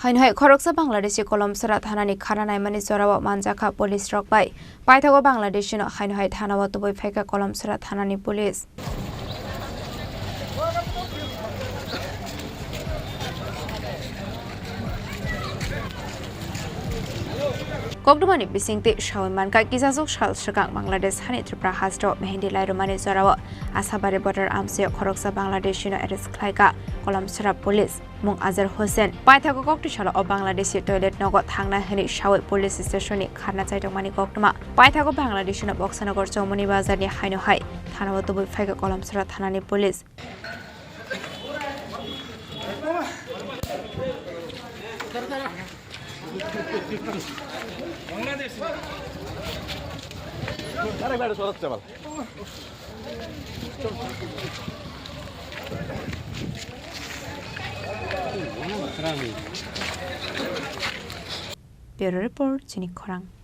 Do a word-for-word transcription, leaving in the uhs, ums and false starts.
Haino hai khoroksa Bangladeshi Kolomsora thanani khana naimani jorao manjakha police rok bai. Paithago Bangladeshino haino hai thanao tubui phaikha Kolomsora thanani police. Koktwmani bisingtwi sawi mankha, kisasuk sal swkang Bangladesh hani Tripura hasteo Mehendi lairumani jorao Asabari border amsio khoroksa Bangladeshino arrest khlaikha Kolomsora police. Mung Azhar Hussain. Paithago koktwi salo o Bangladeshi toilet nogo thangna hwnwi sawi police station ni kharna chaitokmani koktwma. Paithago Bangladeshino Boksanagar Chomoni Bazar ni haino hai thanao tubui phaikha Kolomsora thanani police. Bureau Report, Chini Khorang.